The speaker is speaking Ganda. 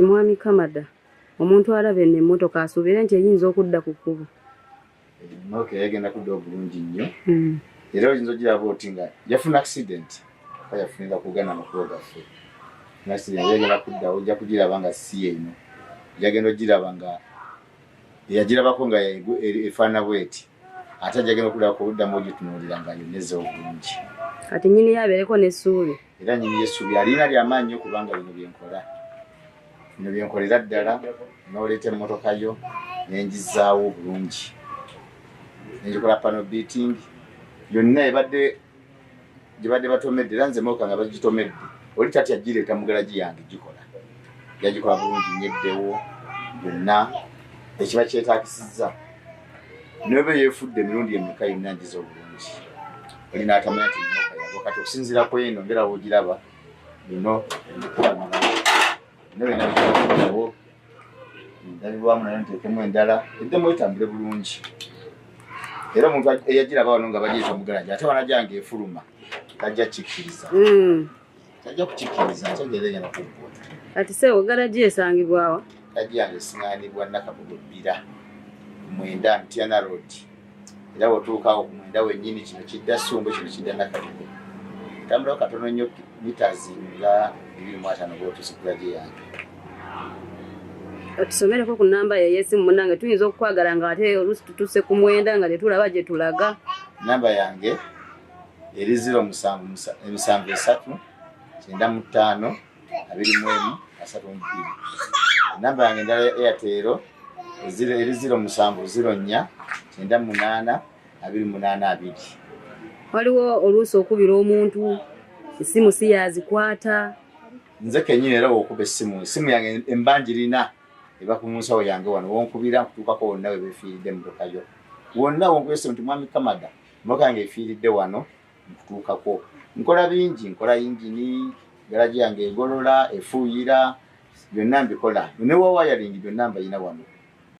Mwami Kamada, omuntu alaba eno emmotoka asuubire nti eyinza okudda ku kkubo? Emmotoka yagenda kudda obulungi nnyo. Era oyinza ogiraba oti nga yafuna accident, oba yafunira kugana amakubo gaffe. Accident yagenda kudda, ojja kugiraba nga si eno. Yagenda ogiraba nga eyagirabako nga efaanana bweti, ate ajja genda okudda okuddamu ogitunuulira nga yonna ezze obulungi. Kati nnyini yo abeereko n'essuubi. Era nnyini y'essuubi alina lyamaanyi nnyo, kubanga bino byenkola. Bino byenkolera ddala, n'oleeta emmotoka yo nenjizaawo obulungi, nenjikola panel beating yonna ebadde gye batomedde. Era nze emmotoka nga bagitomedde, oli tatya gireeta mu garagi yange, gikola, yagikola bulungi nnyo, eddewo yonna ekiba kyetaakisizza. Nebe yeefudde emirundi emeka, yonna ngiza obulungi, oli n'atamanya nti emmotoka yagwa. Kati okusinziira ku eno ngera woogiraba, bino bino byonna ndabirwamu, nayo nteekemu endala eddemu etambule bulungi. Era omuntu eyagiraba wano nga bagiyita mu garagi, ate wanajanga efuluma, tajja kikkiriza, tajja kukikkiriza nti era egenda kuggwa. Kati sewo, garagi esangibwawa? Garagi yange esiŋŋaanibwa Nakabugo Bbira, 9 Mityana Road. Era bw'otuukaawo ku 9 wennyini, kino kidda Ssumbu, kino kidda Nakabugo, tambulawo katono nnyo, mitazi nga 25, bw'otuuse ku garagi yange. Tusomereko ku namba ye ey'essimu. Munnange, tuyinza okukwagala nga ate oluusi tutuuse ku 9 nga tetulaba gye tulaga. Namba yange eri 07 7 3 95 21 32. Enamba yange endala ya Airtel eri 07 04 98 28 2. Waliwo oluusi okubira omuntu essimu si yazikwata. Nze kenyini era wokuba essimu, essimu yange emba njirina, eba ku nsawo yange wano. Wonkubira nkutuukako wonna we beefiiridde emmotoka yo. Wonna wonkubira essimu nti, "Mwami Kamada, emmotoka yange efiiridde wano," nkutuukako. Nkola bingi, nkola yingini, garagi yange egolola, efuuyira, byonna mbikola, ne wa wiring byonna mbayina wano.